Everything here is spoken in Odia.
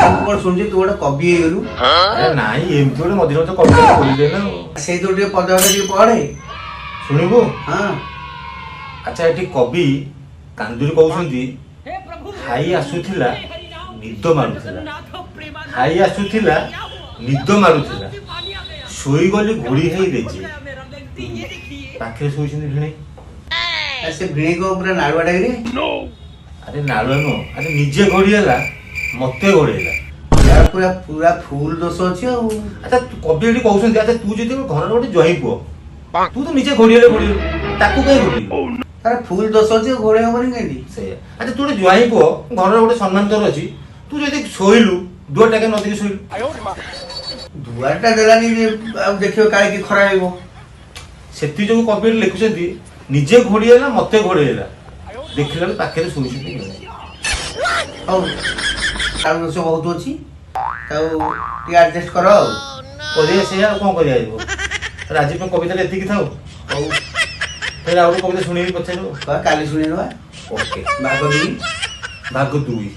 ମୁଁ କଣ ଶୁଣୁଛି ତୁ ଗୋଟେ କବି ହେଇଗଲୁ? ଆରେ ନାଇଁ, ଏମିତି ଗୋଟେ ମଝିରେ ମଝିରେ କବିତା ବୋଲିଦେ ନା ଆଉ। ସେଇଥିରୁ ଟିକେ ପଦ ଟିକେ ପଢେ। ଶୁଣିବୁ? ହଁ। ଆଚ୍ଛା, ଏଠି କବି କାନ୍ଦୁରି କହୁଛନ୍ତି, ଖାଇ ଆସୁଥିଲା ନିଦ ମାରୁଥିଲା, ଖାଇ ଆସୁଥିଲା ନିଦ ମାରୁଥିଲା, ଶୋଇଗଲି ଘୋଡ଼ି ହେଇ ରେଜେ। ପାଖରେ ଶୋଇଛନ୍ତି ଭିଣେଇ। ଆ, ସେ ଭିଣେଇ କଣ ପୁରା ନାଳୁଆ ରେ? ଆରେ ନାଳୁଆ ନୁହଁ, ଆରେ ନିଜେ ଘୋଡ଼ି ହେଲା, ମତେ ଘୋଡ଼େଇଲା। ୟାର ପୁରା ପୁରା ଫୁଲ ଦୋଷ ଅଛି ଆଉ। ଆଚ୍ଛା, କବି ଏଠି କହୁଛନ୍ତି, ଆଚ୍ଛା ତୁ ଯଦି ଘରର ଗୋଟେ ଜ୍ୱାଇଁ ପୁଅ, ତୁ ତ ନିଜେ ଘୋଡ଼ି ହେଲେ ଘୋଡ଼ିଲୁ, ତାକୁ କାହିଁ ଘୋଡ଼େଇଲୁ? ତାର ଫୁଲ ଦୋଷ ଅଛି ଆଉ, ଘୋଡ଼େଇ ହବନି କେମିତି? ସେଇଆ। ଆଚ୍ଛା, ତୁ ଗୋଟେ ଜ୍ୱାଇଁ ପୁଅ, ଘରର ଗୋଟେ ସମ୍ମାନ ତୋର ଅଛି, ତୁ ଯଦି ଶୋଇଲୁ ଦୁଆରଟା କାଇଁ ନ ଦେଇକି ଶୋଇଲୁ? ଦୁଆରଟା ଦେଲାନି ଯେ ଆଉ ଦେଖିବ କାଳେ କି ଖରାପ ହେବ। ସେଥି ଯୋଗୁ କବି ଏଠି ଲେଖୁଛନ୍ତି, ନିଜେ ଘୋଡ଼ି ହେଲା ମତେ ଘୋଡ଼େଇଲା, ଦେଖିଲା ବେଳକୁ ପାଖରେ ଶୋଇଛନ୍ତି ଭିଣେଇ। ହଉ, ତାର ଦୋଷ ବହୁତ ଅଛି, ତାକୁ ଟିକେ ଆଡଜଷ୍ଟ କର ଆଉ। କରିବା ସେଇଆ, ଆଉ କଣ କରିବା ଯିବ। ଆଜି ପାଇଁ କବିତାଟା ଏତିକି ଥାଉ। ହଉ। ଫେର ଆଉ ଗୋଟେ କବିତା ଶୁଣେଇବି, ପଚାରିବ। କାଲି ଶୁଣେଇଦବା। ଓକେ। ଭାଗ 2। ଭାଗ 2।